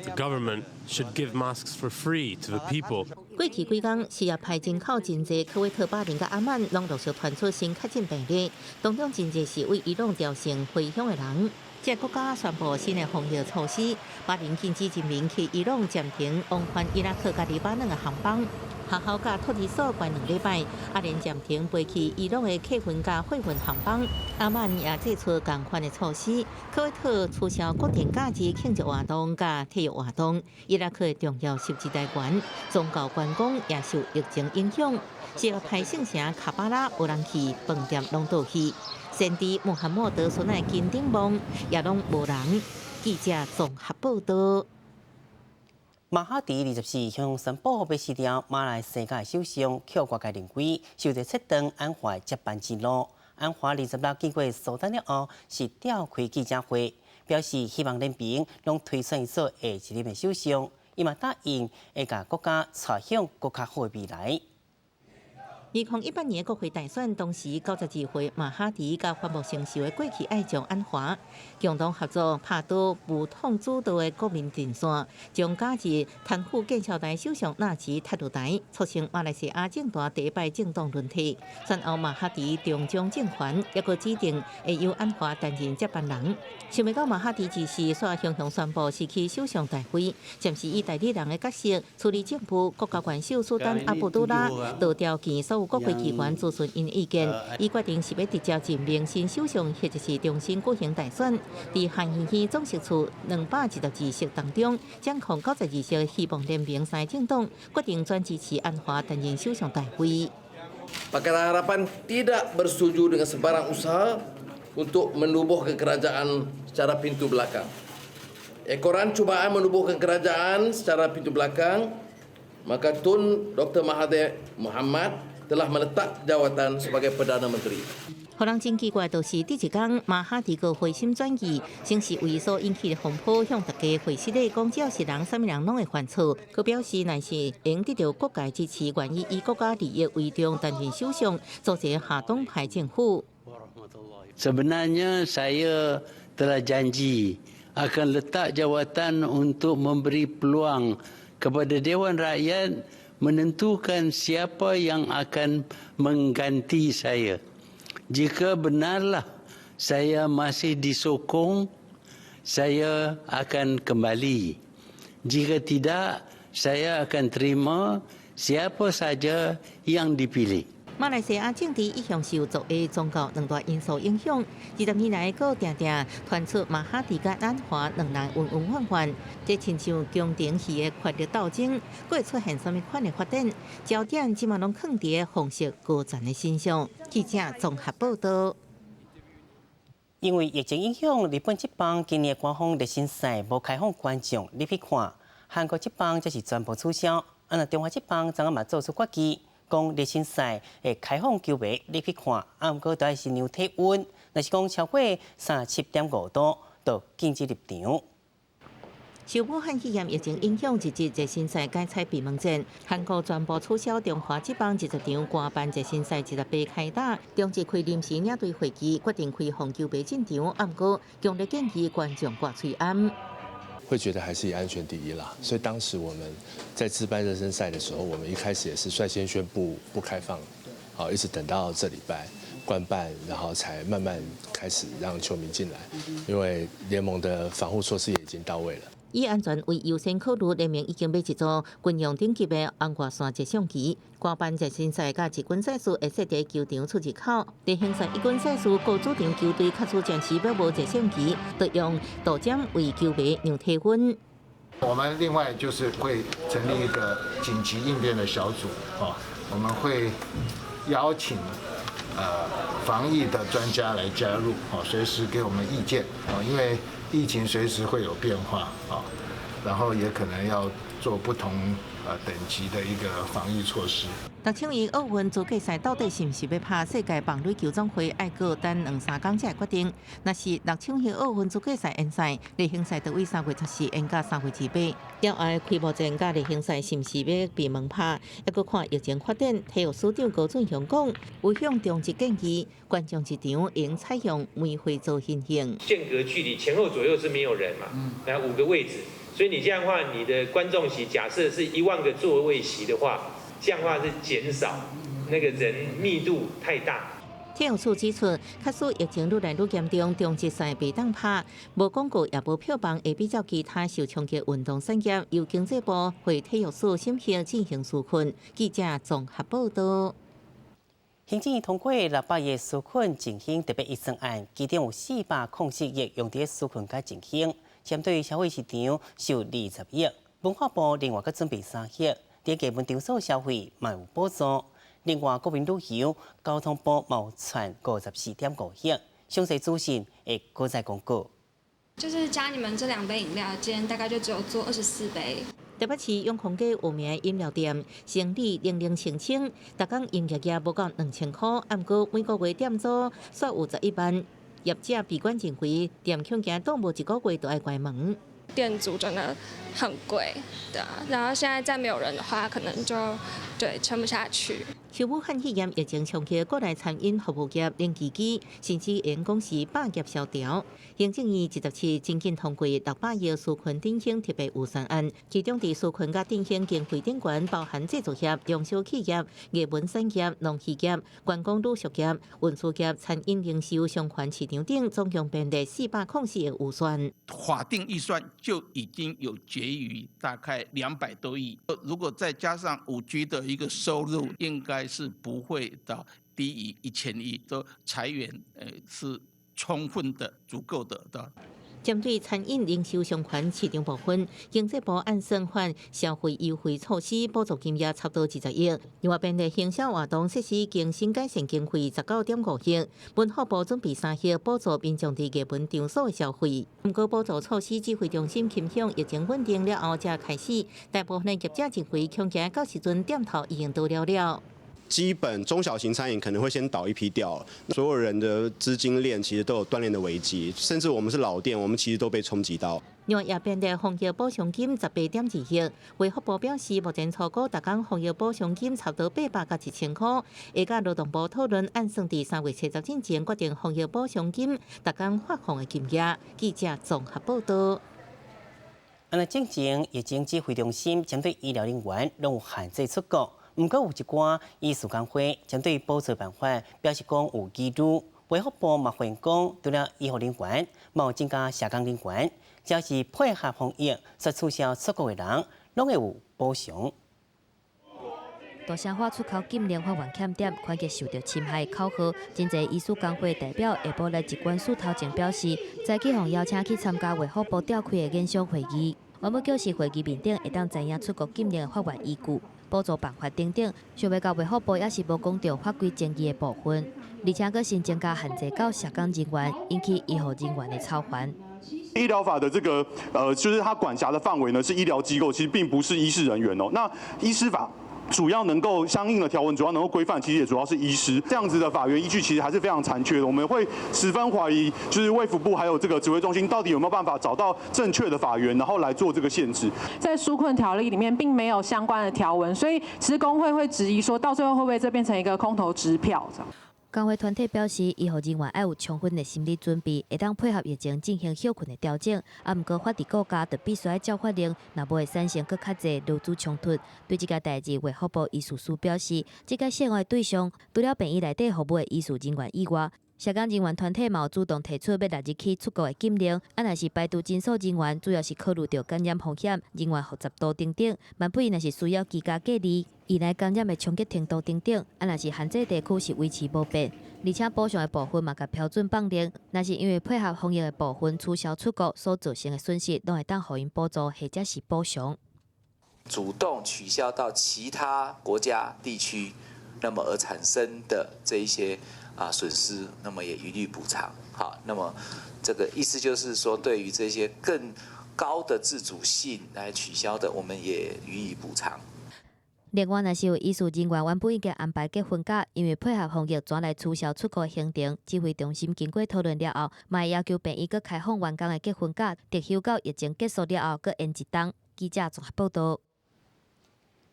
The government should give masks for free to the people. 過去幾工，什葉派人口真濟，科威特、巴林佮阿曼攏陸續傳出新確診病例，當中真濟是為伊朗朝聖回鄉的人。這個國家宣布新的防疫措施，巴林禁止人民去伊朗暫停往返伊拉克佮黎巴嫩的航班，學校佮托兒所關兩禮拜，阿聯暫停飛去伊朗的客運佮貨運航班。阿曼也祭出仝款的措施，科威特取消國定假日慶祝活動佮體育活動。伊拉克的重要十字台懸，宗教觀光也受疫情影響。什葉派聖城卡巴拉無人去，飯店攏倒去。先知穆罕默德孫的金頂夢也攏無人。記者綜合報道。馬哈迪24向宣布欲辭掉馬來西亞首相，予外界認為是欲切斷安華接班之路。安華26經過蘇丹了後，是召開記者會，表示希望聯盟攏推選伊做下一任的首相。伊嘛答應會共國家帶向閣較好的未來。2018年國會大選，當時92歲馬哈迪佮反目成仇的過去愛將安華共同合作，拍倒巫統主導的國民陣線，將假日貪腐見笑台首相納吉踢落台，促成馬來西亞政壇第一擺政黨輪替。選後馬哈迪重掌政權，抑閣指定會由安華擔任接班人。想袂到馬哈迪這時煞雄雄宣布辭去首相大位，暫時以代理人的角色處理政務。國家元首蘇丹阿卜杜拉就調遣所有國會議員諮詢𪜶意見，伊決定是欲直接任命新首相，或者是重新舉行大選。佇下議院總席次222席當中，掌控92席，希望聯盟三政黨決定轉支持安華擔任首相大位。 Pakatan Harapan tidak bersetuju dengan sebarang usaha untuk menubuhkan kerajaan secara pintu belakang. Ekoran cubaan menubuhkan kerajaan secara pintu belakang, maka Tun Dr. Mahathir Mohamad telah meletak jawatan sebagai Perdana Menteri. 予人真奇怪，就是佇一工馬哈迪閣回心轉意，先是為所引起的風波，向大家解釋咧講，只要是人，啥物人攏會犯錯。閣表示，若是會得著各界支持，願意以國家利益為重，擔任首相，組一個下黨派政府。 Sebenarnya saya telah janji akan letak jawatan untuk memberi peluang kepada Dewan Rakyat menentukan siapa yang akan mengganti saya. Jika benarlah saya masih disokong, saya akan kembali. Jika tidak, saya akan terima siapa saja yang dipilih. 馬來西亞政治一向受族裔、宗教兩大因素影響，20年來，閣定定傳出馬哈迪佮安華兩人恩恩怨怨，這親像宮廷戲的權力鬥爭，閣會出現啥物款的發展？焦點這馬攏囥佇紅色高層的身上。記者綜合報道。因為疫情影響，日本職棒今年官方熱身賽無開放觀眾入去看，韓國職棒則是全部取消。啊，若中華職棒昨昏嘛做出決議，講熱身賽會開放球迷入去看，啊，毋過都愛是量體溫，若是講超過37.5度，就禁止入場。受武漢肺炎疫情影響，日職熱身賽改採閉門戰，韓國全部取消中華職棒20場官辦熱身賽，28開打，中職開臨時領隊會議，決定開放球迷進場，毋過強烈建議觀眾掛喙罨。會覺得還是以安全第一啦，所以當時我們在自辦熱身賽的時候，我們一開始也是率先宣布不開放，好，一直等到這禮拜官辦，然後才慢慢開始讓球迷進來，因為聯盟的防護措施也已經到位了。以安全為優先考慮，聯盟已經買一組軍用等級的紅外線攝像機。官辦熱身賽佮一軍賽事會設佇球場出入口。例行賽一軍賽事各主場球隊假使暫時欲無攝像機，就用導針為球迷量體溫。我們另外就是會成立一個緊急應變的小組，啊，我們會邀請防疫的專家來加入，啊，隨時給我們意見，啊，因為疫情隨時會有變化，啊，然後也可能要做不同等級的一個防疫措施。六搶一奧運資格賽到底是毋是欲拍？世界棒壘球總會愛閣等兩三工才會決定。若是六搶一奧運資格賽延賽，例行賽就對3月14延到3月28。了後開幕戰佮例行賽是毋是欲閉門拍？猶閣看疫情發展。體育署長高俊雄講，有向中職建議，觀眾入場應採用梅花座形。間隔距離前後左右是沒有人嘛？那五個位置，所以你這樣的話，你的觀眾席假設是1萬個座位席的話。這樣的話是減少那個人密度太大。體育署指出，假使疫情愈來愈嚴重，中職賽袂當拍，無廣告也無票房，會比照其他受衝擊運動產業，由經濟部會體育署審核進行紓困。記者綜合報道。行政院通過600億紓困振興特別預算案，其中有404億用佇紓困佮振興，針對消費市場受20億，文化部另外閣準備3億。佇藝文場所消費嘛有補助，另外國民旅遊交通部嘛有串54.5億，詳細資訊會閣再公告。就是加你們這兩杯飲料，今天大概就只有做24杯。台北市永康街有名飲料店，生意冷冷清清，逐工營業額無到2000箍，毋過每個月店租煞有11萬。業者悲觀認為，店恐驚擋無一個月就愛關門。店租真的很貴，對啊，然後現在再沒有人的話，可能就對撐不下去。受武漢肺炎疫情衝擊，國內餐飲服務業零危機，甚至因公司百業蕭條。行政院27緊緊通過600億紓困振興特別預算案，其中佇紓困佮振興經費頂懸，包含製造業、中小企業、藝文產業、農漁業、觀光旅宿業、運輸業、餐飲零售、商圈市場等，總共編列404億預算。法定預算就已經有結餘，大概200多億。如果再加上5G 的一個收入，應該是不會到低於1000億，都財源是充分的、足夠的的。針對餐飲零售商圈市場部分，經濟部按算法消費優惠措施補助金額差不多20億，另外便利行銷活動設施更新改善經費19.5億，文化部準備3億補助民眾佇藝文場所的消費。毋過補助措施指揮中心傾向疫情穩定了後才開始，大部分的業者認為恐驚到時陣店頭已經倒了了。基本中小型餐飲可能會先倒一批掉，所有人的資金鏈其實都有斷裂的危機，甚至我們是老店，我們其實都被衝擊到。另外，也編列防疫補償金18.2億，衛福部表示，目前初估逐工防疫補償金差不多800到1000塊，會佮勞動部討論，按算佇3月70進前決定防疫補償金逐工發放的金額。記者綜合報道。啊，那進前疫情指揮中心針對醫療人員攏有限制出國。毋過有一寡醫師工會針對補助辦法表示講有疑慮，衛福部嘛回應講，除了醫護人員，嘛有增加社工人員，只要是配合防疫，煞取消出國的人，攏會有補償。大聲喊出口禁令，法院欠點，權益受著侵害口號。真濟醫師工會代表下晡來疾管署頭前表示，早起予邀請去參加衛福部召開的研商會議，原本就是會議面頂會當知影出國禁令的法源依據、補助辦法等等，想袂到衛福部也是無講著法規爭議的部分，而且閣新增加限制到社工人員，引起醫護人員的操煩。醫療法的這個，就是它管轄的範圍呢，是醫療機構，其實並不是醫事人員哦。那醫師法主要能夠相應的條文，主要能夠規範，其實也主要是醫師。這樣子的法源依據，其實還是非常殘缺的。我們會十分懷疑，就是衛福部還有這個指揮中心，到底有沒有辦法找到正確的法源，然後來做這個限制。在紓困條例裡面並沒有相關的條文，所以其實工會會質疑說，到最後會不會這變成一個空頭支票？工會團體表示，醫護人員愛有充分的心理準備，會當配合疫情進行歇睏的調整。啊，毋過法治國家就必須愛照法令，若無會產生閣較濟勞資衝突。對這個代誌，衛福部醫事司表示，這個適用的對象，除了病院內底服務的醫事人員以外，社工人員團體嘛有主動提出欲納入去出國的禁令。啊，若是排除診所人員，主要是考慮著感染風險、人員複雜度等等。萬不若是需要居家隔離，以來感染的衝擊程度等等。啊，若是限制地區是維持無變，而且補償的部分嘛，共標準放寬。若是因為配合防疫的部分取消出國所造成的損失，攏會當予𪜶補助或者是補償。主動取消到其他國家地區，那麼而產生的這一些損失，那麼也一律補償。好，那麼這個意思就是說，對於這些更高的自主性來取消的，我們也予以補償。另外，若是有醫事人員原本已經安排結婚假，因為配合防疫轉來取消出國行程，指揮中心經過討論了後，嘛會要求病院閣開放員工的結婚假，特休到疫情結束了後，閣延一冬。記者綜合報導。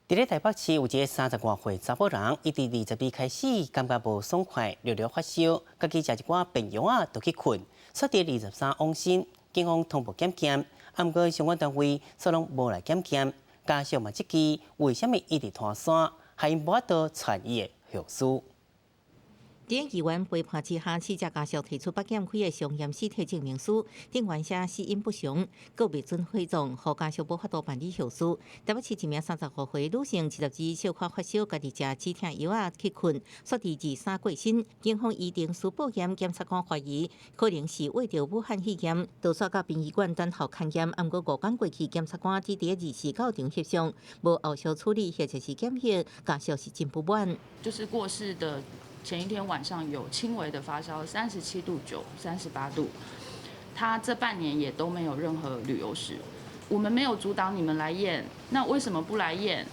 佇咧台北市有一个30外歲查某人，伊佇22開始感覺無爽快，略略發燒，家己食一寡便藥仔就去睏，煞佇23往生，警方通報檢驗，啊，毋過相關單位煞攏無來檢驗，家屬嘛質疑為啥物一直拖山，害𪜶無法度傳伊的後事。佇議員陪伴之下，死者家屬提出不檢開的相驗屍體證明書，頂懸寫死因不詳，閣未准火葬，予家屬無法度辦理後事。台北市一名35歲女性，22小可發燒，家己食止疼藥仔去睏，煞佇23過身。警方依定書報驗，檢察官懷疑可能是罹著武漢肺炎，就煞到殯儀館等候勘驗。毋過5工過去，檢察官只佇24到場翕相，無後續處理或者是檢驗，家屬是真不滿。就是過世的前一天晚上有輕微的發燒，37.9度、38度。他這半年也都沒有任何旅遊史。我們沒有阻擋你們來驗，那為什麼不來驗？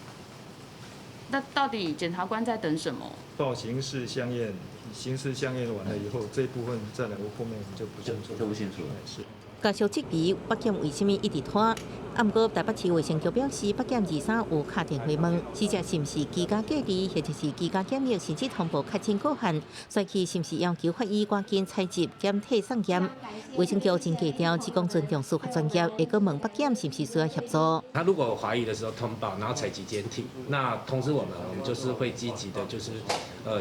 那到底檢察官在等什麼？報刑事相驗刑事相驗完了以後，這一部分再來，我後面我們就不清楚。就不清楚了。是。家屬質疑北檢為啥物一直拖？啊，毋過台北市衛生局表示，北檢23有敲電話問死者是毋是居家隔離，或者是居家檢疫，甚至通報確診個案，所以是毋是要求法醫趕緊採集檢體送檢？衛生局真低調，只講尊重司法專業，會閣問北檢是毋是需要協助。他如果懷疑的時候通報，然後採集檢體，那通知我們，我們就是會積極的，就是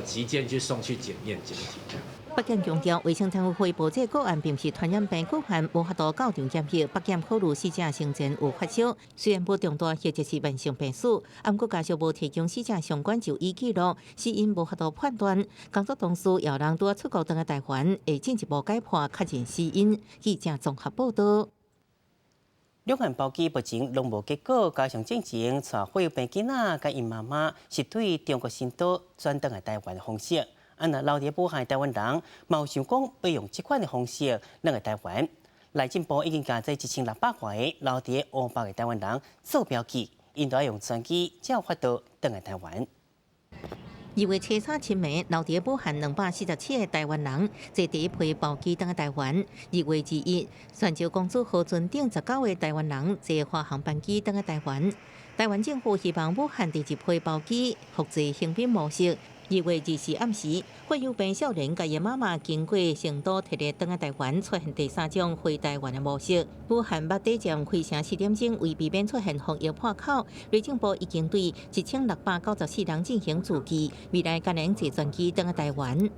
急件去送去檢驗檢體。北檢強調，衛生單位匯報這個案並毋是傳染病個案，無法度到場檢疫。北檢考慮死者生前有發燒，雖然無重大或者是慢性病史，毋過家屬無提供死者相關就醫記錄，死因無法度判斷。工作同事有人拄出國轉來台灣，會進一步解剖確認死因。記者綜合報道。兩岸包機目前攏無結果，加上進前帶血友病囡仔佮𪜶媽媽是對中國新島轉轉來台灣的方式。啊，若留佇武漢台灣人，嘛有想講欲用這款的方式轉來台灣。內政部已經共這1600外个留佇湖北的台灣人做標記，𪜶都愛用專機才有法度轉來台灣。2月初三深暝，留佇武漢247個台灣人坐第一批包機轉來台灣。2月21，泉州公主號船頂19個台灣人坐華航班機轉來台灣。台灣政府希望武漢第二批包機複製橫濱模式。2月24暗時，血友病少年佮伊媽媽經過成都特地轉來台灣，出現第三種回台灣的模式。武漢捌短暫開城4點鐘，為避免出現防疫破口，內政部已經對1694人進行註記，未來敢會坐專機轉來台灣。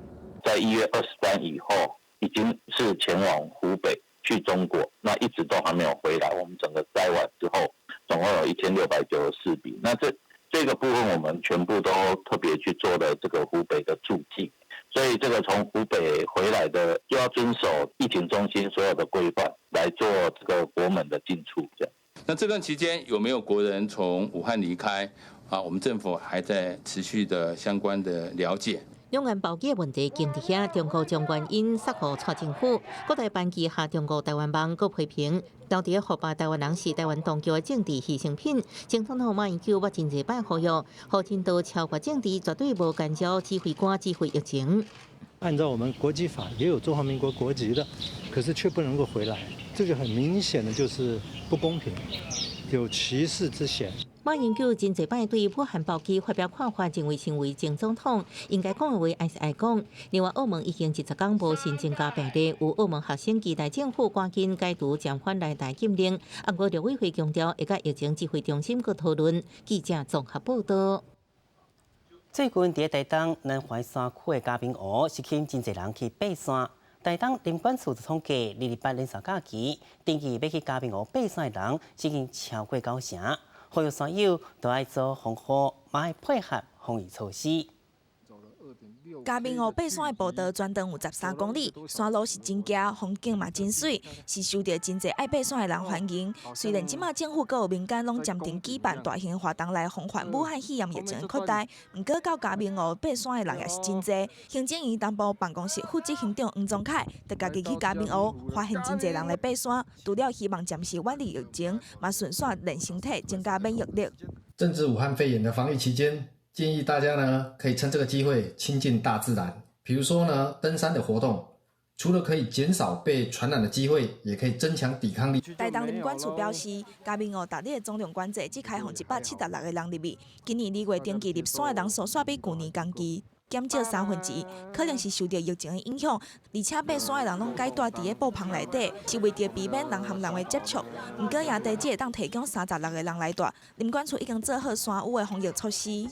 在1月23以後，已經是前往湖北去中國，那一直都還沒有回來。我們整個篩完之後，總共有1694筆。那這個部分我們全部都特別去做了這個湖北的註記，所以這個從湖北回來的就要遵守疫情中心所有的規範來做這個國門的進出。這樣。那這段期間有沒有國人從武漢離開？啊，我們政府還在持續的相關的了解。兩岸包機的問題僵佇遐，中國將原因推予蔡政府，國台辦旗下中國台灣網閣批評，留佇湖北台灣人是台灣當局的政治犧牲品。前總統馬英九捌真濟擺呼籲，胡錦濤超越政治，絕對無干擾指揮官指揮疫情。按照我們國籍法，也有中華民國國籍的，可是卻不能夠回來，這就很明顯的就是不公平，有歧視之嫌。馬英九真濟擺對武漢包機發表看法，認為身為前總統應該講的話還是愛講。另外，澳門已經20天無新增加病例，有澳門學生期待政府趕緊解除暫緩來台禁令。毋過陸委會強調，會佮疫情指揮中心閣討論。記者綜合報道。最近佇台東南環山區的嘉明湖，吸引真濟人去爬山。台東林管處就統計，228連續假期，登記欲去嘉明湖爬山的人已經超過九成。呼籲山友都愛做防護，嘛愛配合防疫措施。嘉明湖爬山的步道全長有13公里，山路是真崎，風景嘛真媠，是受著真濟愛爬山的人歡迎。雖然這馬政府閣有民間攏暫停舉辦大型活動來防範武漢肺炎疫情的擴大，毋過到嘉明湖爬山的人也是真濟。行政院東部辦公室副執行長黃宗凱就家己去嘉明湖，發現真濟人來爬山，除了希望暫時遠離疫情，嘛順紲練身體，增加免疫力。正值武漢肺炎的防疫期間，建議大家呢可以趁這個機會親近大自然，比如說呢登山的活動，除了可以減少被傳染的機會，也可以增強抵抗力。台東林管處表示，嘉明湖逐日總量管制只開放176個人入去。今年2月登記入山的人數煞比舊年同期減少1/3，可能是受著疫情的影響，而且爬山的人攏改蹛佇咧布棚內底，是為著避免人和人的接觸。毋過營地只會當提供36個人來蹛，林管處已經做好山友的防疫措施。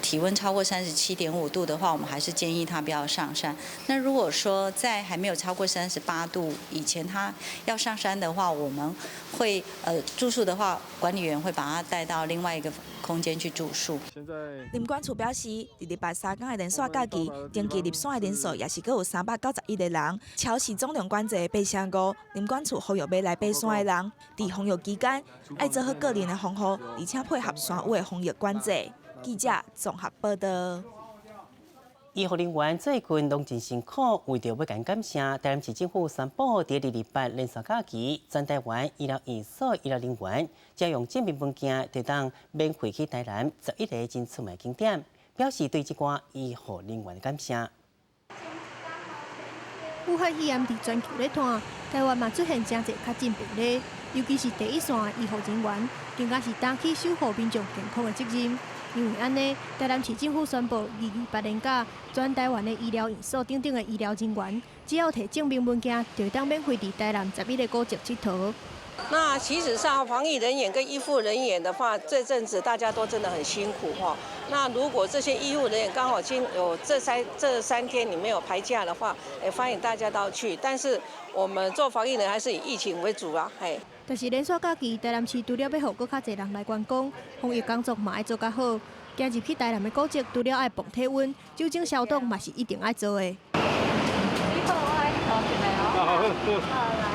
體溫超過37.5度的話，我們還是建議他不要上山。那如果說在還沒有超過38度以前，他要上山的話，我們會住宿的話，管理員會把他帶到另外一個空間去住宿。林管處表示，228三工的連續假期，登記入山的人數也是閣有391個人，超市總量管制的8成5。林管處呼籲欲來爬山的人，佇防疫期間愛做好個人的防護，而且配合山友的防疫管制。記者綜合報道。醫護人員最近攏真辛苦，為著欲共感謝，台南市政府宣布，佇228連續假期，全台灣醫療院所醫療人員，只要用證明文件，就當免費去台南11個真出名景點，表示對這寡醫護人員的感謝。武漢肺炎佇全球咧湠，台灣嘛出現誠濟確診病例，尤其是第一線的醫護人員，更加是擔起守護民眾健康的責任。因為按呢，台南市政府宣布，228連假，全台灣的醫療院所等等的醫療人員，只要提證明文件，就會當免費佇台南11个古蹟𨑨迌。那其實上防疫人員跟醫護人員的話，這陣子大家都真的很辛苦哈。那如果這些醫護人員剛好今有這三天你沒有排假的話，也歡迎大家都去。但是我們做防疫人還是以疫情為主啊，嘿。但是連續假期，台南市除了欲予閣較濟人來觀光，防疫工作嘛愛做較好。行入去台南的古蹟，除了愛磅體溫、酒精消毒嘛是一定愛做的。你好，我來哦，好來。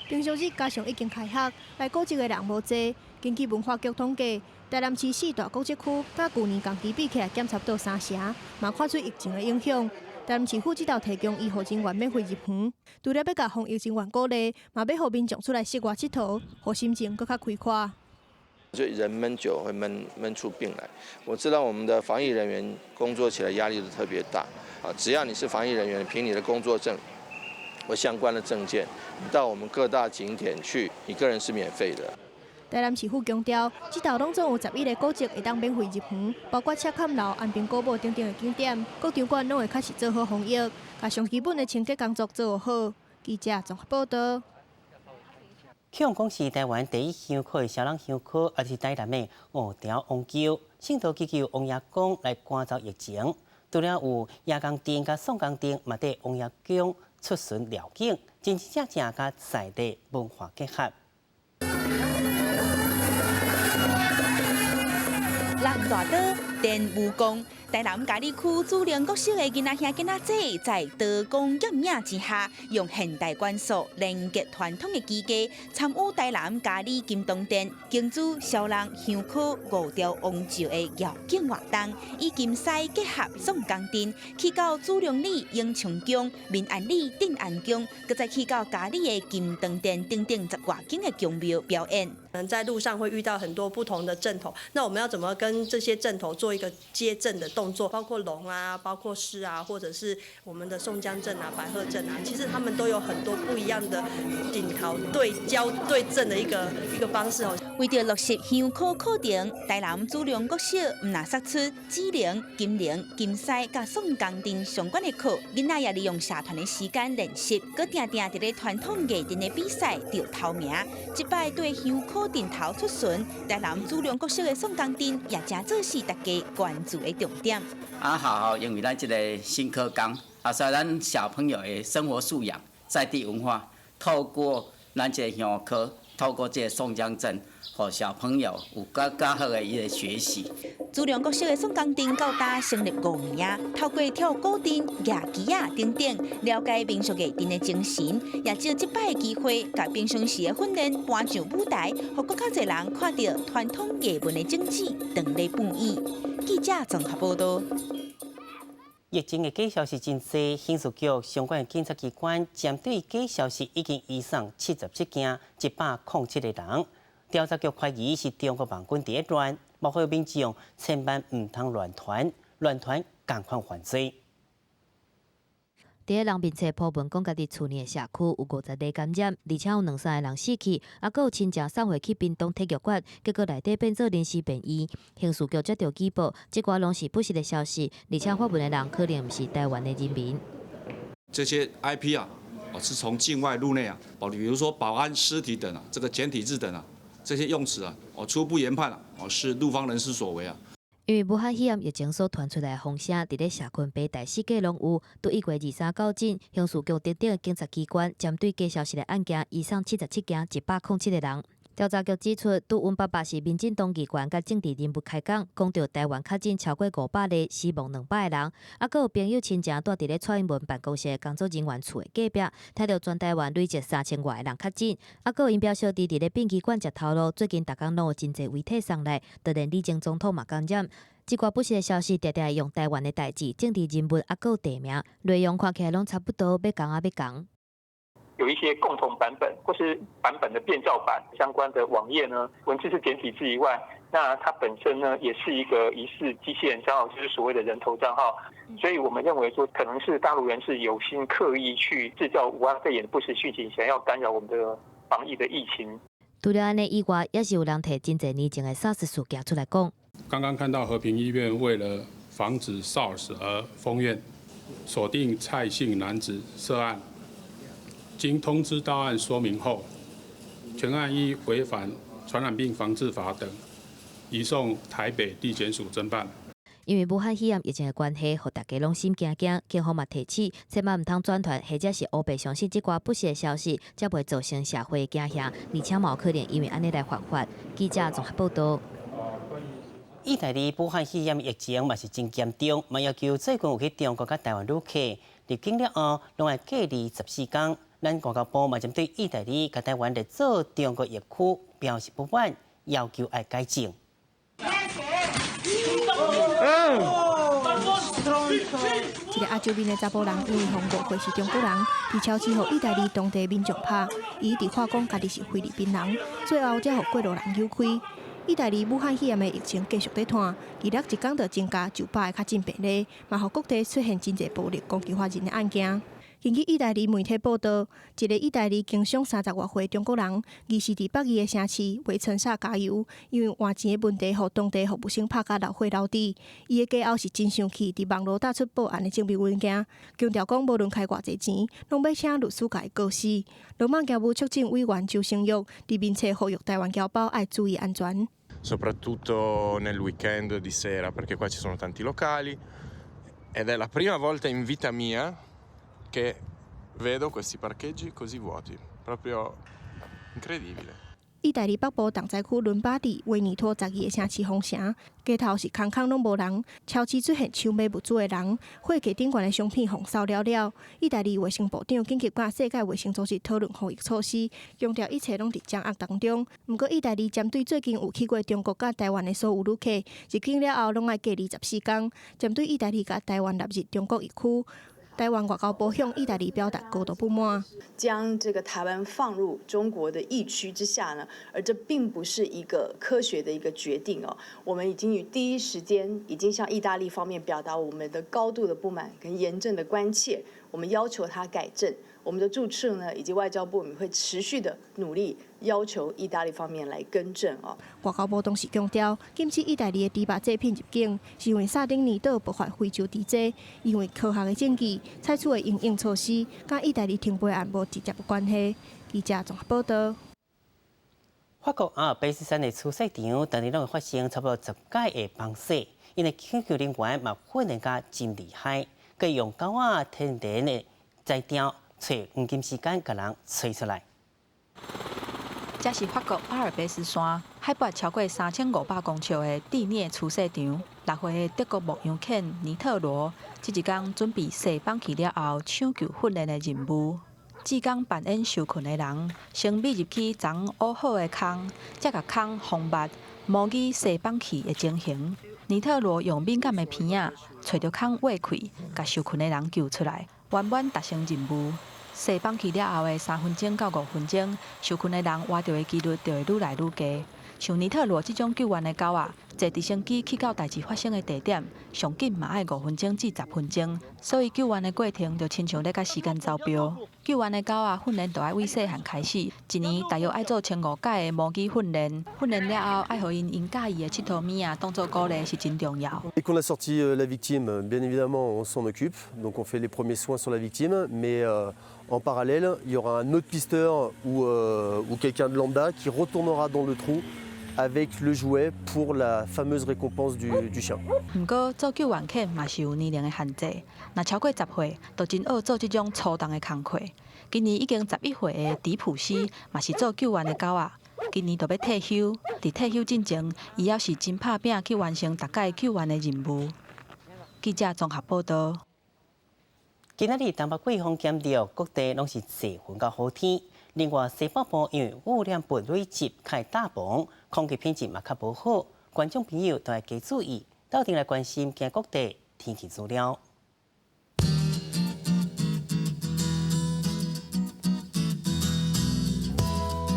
平常日加上已經開學，來古蹟的人無濟。根據文化局統計，台南市四大古蹟區，佮舊年同期比起來減差不多三成，嘛看出疫情的影響。台南市府這晝提供醫護人員免費入園，除了欲共防疫人員鼓勵，嘛欲予民眾出來室外𨑨迌，予心情閣較開闊。所以人悶久會悶出病來。我知道我們的防疫人員工作起來壓力都特別大啊！只要你是防疫人員，憑你的工作證或相關的證件，到我們各大景點去，你個人是免費的。台南市府強調，這晝攏總有11个古蹟會當免費入園，包括赤崁樓、安平古堡等等的景點，各場館攏會確實做好防疫，共上基本的清潔工作做好。記者綜合報道。慶豐是台灣第一香火的蕭人香區，也是台南的五條王柩，聖道祈求王爺公來趕走疫情。除了有爺公陣佮宋公陣，嘛綴王爺公出巡寮境，真真正正佮在地文化結合。人大刀，練武功，台南佳里區祖靈國小的囡仔兄囡仔姊，在刀光劍影之下，用現代元素連結傳統的技藝，參與台南佳里金堂殿、經主蕭人香火五條王醮的繞境活動，以金獅結合宋江陣，去到祖靈里永昌宮、民安里鎮安宮，閣再去到佳里的金堂殿等等十外間的宮廟表演。在路上會遇到很多不同的陣頭，那我們要怎麼跟這些陣頭做一個接陣的動作？包括龍啊，包括獅啊，或者是我們的宋江陣啊、白鶴陣啊，其實他們都有很多不一樣的陣頭對交對陣的一個方式哦。為著落實香火課程，台南祖龍國小毋但說出紫龍、金龍、金獅佮宋江陣相關的課，囡仔也利用社團的時間練習，閣定定佇咧傳統藝陣的比賽著頭名。這擺對香火陣頭出巡，台南祖龍國小的宋江陣也誠做是大家關注的重點。啊，好好，因為咱這个新課綱，啊，所以咱小朋友的生活素養、在地文化，透過咱這个香火，透過這个宋江陣，予小朋友有較較好的一个學習。祖龍國小的宋江陣到今成立5年啊，透過跳鼓陣、舉旗仔等等，了解民俗藝陣的精神，也藉這擺的機會，共平常時的訓練搬上舞台，予閣較濟人看著傳統藝文的種子，當咧表演。記者綜合報道。疫情的假消息真濟，刑事局相關的警察機關針對假消息已經移送77件107個人。調查局懷疑是中國網軍佇咧亂，包括民眾千萬毋通亂傳，亂傳仝款犯罪。佇咧人面冊鋪文講，家己厝內的社區有50例感染，而且有兩三個人死去，啊，閣有親情送貨去屏東體育館，結果內底變做臨時病院。刑事局接著舉報，這寡攏是不實的消息，而且發文的人可能毋是台灣的人民。這些 IP 啊，是從境外入內啊，比如說保安屍體等啊，這個簡體字等啊，這些用詞啊，我初步研判啊，是陸方人士所為啊。因為武漢肺炎疫情所傳出來的風聲，佇咧社群平台四界攏有。對1月23到今，刑事局等等的警察機關針對假消息的案件，移送77件107個人。調查局指出，拄阮爸爸是民進黨議員佮政治人物開講，講著台灣確診超過500例，死亡200個人。啊，閣有朋友親情蹛佇咧蔡英文辦公室的工作人員厝的隔壁，聽著全台灣累積3000外個人確診。啊，閣有𪜶表小弟佇咧殯儀館食頭路，最近逐工攏有真濟遺體送來，就連李前總統嘛感染。這寡不實的消息，定定會用台灣的代誌、政治人物啊，閣有地名，內容看起來攏差不多，欲仝抑欲仝。有一些共同版本或是版本的變造版相關的網頁呢，文字是簡體字以外，那它本身呢，也是一個疑似機器人帳號，就是所謂的人頭帳號。所以我們認為說，可能是大陸人是有心刻意去製造武漢肺炎不實訊息，想要干擾我們的防疫的疫情。除了按呢以外，也是有人提真濟年前的 SARS 事件出來講。剛剛看到和平醫院為了防止 SARS 而封院，鎖定蔡姓男子涉案，經通知到案說明後，全案依違反傳染病防治法等，移送台北地檢署偵辦。因為武漢肺炎疫情的關係，予大家攏心驚驚，警方嘛提醒，千萬毋通轉傳或者是烏白相信這寡不實的消息，才袂造成社會的驚嚇，而且嘛有可能因為按呢來犯法。記者綜合報道。意大利武漢肺炎疫情嘛是真嚴重，嘛要求最近有去中國佮台灣旅客入境了後，攏愛隔離14天。咱外交部嘛針對意大利共台灣列做中國疫區表示不滿，要求愛改正。一个亞洲面的查埔人，因為予誤會是中國人，佇超市予意大利當地民眾拍，伊一直喊講家己是菲律賓人，最後才予過路人誘開。意大利武漢肺炎的疫情繼續咧湠，二六一工就增加900个確診病例，嘛予各地出現真濟暴力攻擊華人的案件。根據意大利媒體報道，一个意大利經商30外歲中國人，疑似佇北意的城市維城薩加油，因為換錢的問題，予當地服務生拍甲流血流滴。伊的家後是真生氣，佇網路打出報案的證明文件，強調講無論開偌濟錢，攏欲請律師共伊告死。羅馬僑務促進委員周成玉佇面冊呼籲台灣僑胞愛注意安全。 Soprattutto nel weekend di sera, perché qua ci sono tanti locali ed è la prima volta in vita mia che vedo questi parcheggi così vuoti, proprio incredibile. 意大利北部重災區倫巴第維尼托12个城市封城，街頭是空空攏無人，超市出現搶買物資的人，貨架頂懸的商品予掃了了。意大利衛生部長緊急佮世界衛生組織討論防疫措施，強調一切攏佇掌握當中。毋過，意大利針對最近有去過中國佮台灣的所有旅客，入境了後攏愛隔離14天。針對意大利共台灣納入中國疫區。台灣外交部向意大利表達高度不滿，將這個台灣放入中國的疫區之下呢，而這並不是一個科學的一個決定哦。我們已經於第一時間已經向意大利方面表達我們的高度的不滿跟嚴正的關切，我們要求他改正。我們的駐處呢以及外交部，我們會持續的努力要求意大利方面來更正哦。外交部當時強調，禁止意大利的豬肉製品入境，是因為薩丁尼島爆發非洲豬災，因為科學的證據採取的因應措施，佮意大利停飛案無直接的關係。記者綜合報道。法國阿爾卑斯山的初雪場，逐年攏會發生差不多10擺的崩雪，𪜶的搶救人員嘛訓練甲真厲害，閣用狗仔天然的才調。揣黃金時間，共人揣出來。這是法國阿爾卑斯山，海拔超過3500公尺的蒂涅初雪場。6歲的德國牧羊犬尼特羅，這一工準備雪崩去了後搶救訓練的任務。志工扮演受困的人，先覕入去昨挖好的空，才共空封密，模擬雪崩去的情形。尼特羅用敏感的鼻仔，揣著空挖開，共受困的人救出來，圓滿達成任務。雪崩去了後的3分鐘到5分鐘，受困的人倚著的幾率就會愈來愈低。像尼特羅這種救援的狗仔，坐直升機去到代誌發生的地點，上緊嘛愛5分鐘至10分鐘，所以救援的過程就親像咧共時間走標。救援的狗仔訓練就愛對細漢開始，一年大約愛做1500擺的模擬訓練，訓練了後愛予𪜶用佮意的𨑨迌物仔當做鼓勵是真重要。 Dès qu'on a sorti la victime, bien évidemment, on s'en occupe. Donc on fait les premiers soins sur la victime, mais en parallèle, il y aura un autre pisteur ou quelqu'un de lambda qui retournera dans le trou avec le jouet pour la fameuse récompense du chien. 毋過做救援犬嘛是有年齡的限制，若超過10歲，就真愛做這種粗重的工課。今年已經11歲的迪普斯嘛是做救援的狗仔，今年就欲退休。佇退休進前，伊猶是真拍拚去完成逐擺救援的任務。記者綜合報道。今仔日東北季風減弱，各地攏是濟雲佮雨天。另外，西北部因為污染物累積，較會罩霧，空氣品質嘛較無好。觀眾朋友都愛加注意，鬥陣來關心今各地天氣資料。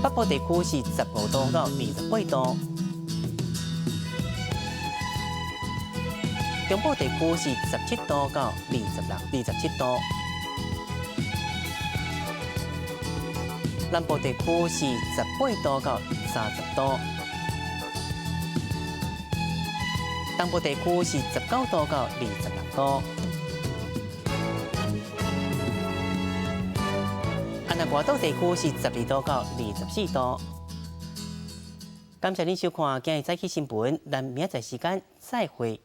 北部地區是15度到28度。中部地區是17度到26、27度。南部地區是18度到30度。東部地區是19度到26度。啊，那外島地區是12度到24度。感謝您收看今日早起新聞，咱明仔載時間再會。